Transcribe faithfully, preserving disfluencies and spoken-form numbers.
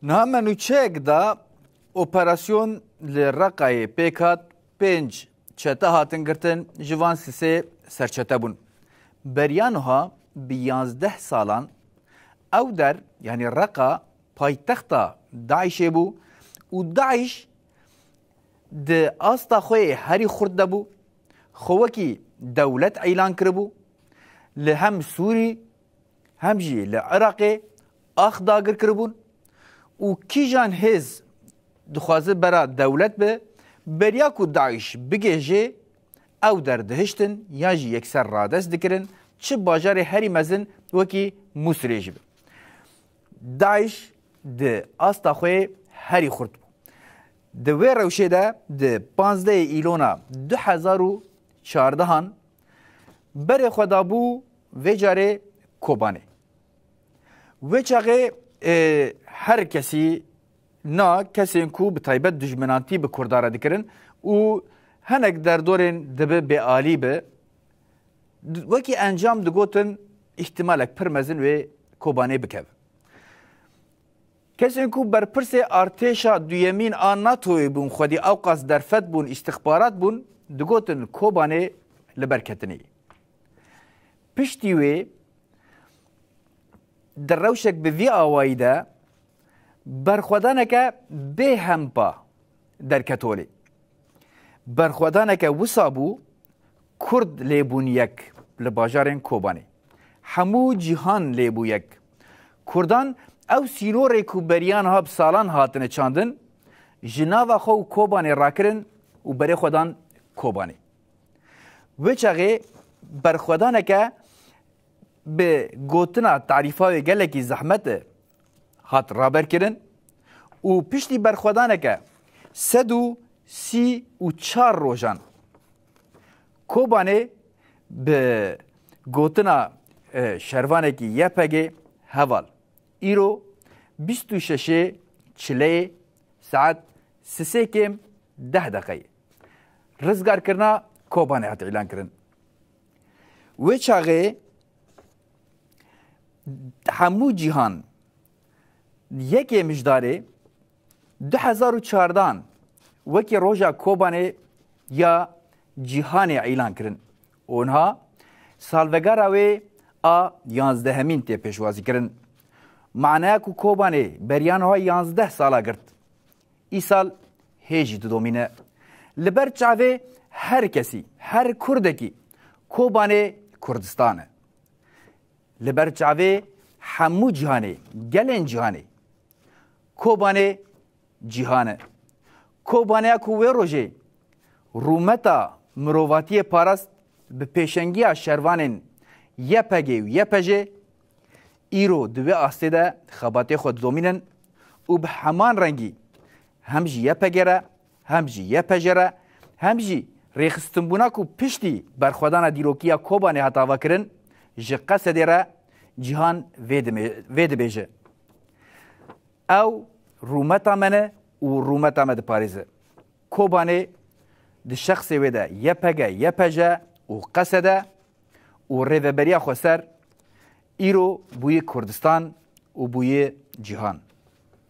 Niha me nûçeyek da operasyon li Reqayê pêk hat, pênc çete hatin girtin, ji van sisê serçete bûn. Beriya nuha bi yazdeh salan ew der, yanî Reqa, paytexta DAIŞê bû û DAIŞ di asta xwe yê herî xurt de bû, xwe wekî dewlet îlan kiribû, li hem Sûrî hem jî li Iraqê ax dagir kiribûn û kîjan hêz dixwaze bera dewlet be, beriya ku DAIŞ bigihêje, ew der dihiştin yan jî yekser radest dikirin, çi bajarê herî mezin wekî Mûsilê jî be. DAIŞ di asta xwe herî xurt bû. Di wê rewşê de di panzdehê Îlona du hezar û çardehan berê xwe dabû vê carê Kobanê. Wê çaxê, e, her kesî na kesên ku bi taybet dijminantî bi Kurda re dikirin û hinek derdorên dibe bêalî bi, wekî encam digotin îhtimalek pir mezin wê Kobanê bikeve. Kesên ku berpirsê artêşa duyemîn a NATOyê bûn, xwedî ewqas derfet bûn, îstixbarat bûn, digotin Kobanê li ber ketinê. Piştî wê di rewşek bi vî awayî de berxwedaneke bê hempa derket holê. Berxwedaneke wisa bû, Kurd lê bûn yek li bajarên Kobanê. Hemû cîhan lê bû yek. Kurdan ew sînorê ku beriya niha bi salan hatine çandin, ji nava xwe û Kobanê rakirin û berê xwe dan Kobanê. Wê çaxê berxwedaneke bi gotina tarîfa wê gelekî zehmet e, hat raberkirin û piştî berxwedaneke sed û sî û çar rojan Kobanê bi gotina, e, şervanekî Y P G heval. Îro bîst û şeşê çileyê saet sisê kêm deh deqeyê rizgarkirina Kobanê hat îlankirin. Wê çaxê hemû cîhan yekê Mijdarê du hezar û çardan wekî roja Kobanê ya cîhanê îlan kirin. Û niha salvegara wê a yanzdehemîn tê pêşwazîkirin. Manaya ku Kobanê beriya niha yanzdeh sala girt, îsal hê jî didomîne. Li ber çavê her kesî, her Kurdekî Kobanê Kurdistan e. Li ber çavê hemû cîhanê, gelên cîhanê, Kobanê cîhan e. Kobaneya ku wê rojê rûmeta mirovatiyê parast bi pêşengiya şervanên Y P G û Y P J îro di wê astê de xebatê xwe didomînin û bi heman rengî hem ji Y P G re, hem jî Y P J re, hem jî rêxistinbûna ku piştî berxwedana dîrokiya Kobanê hat avakirin, ji Qesedê re cîhan vê dime-, vê dibêje. Ew rûmeta me ne û rûmeta me diparêze. Kobanê di şexsê wê de Y P G, Y P J û Qesede û Rêveberiya Xweser îro bûye Kurdistan û bûye cîhan.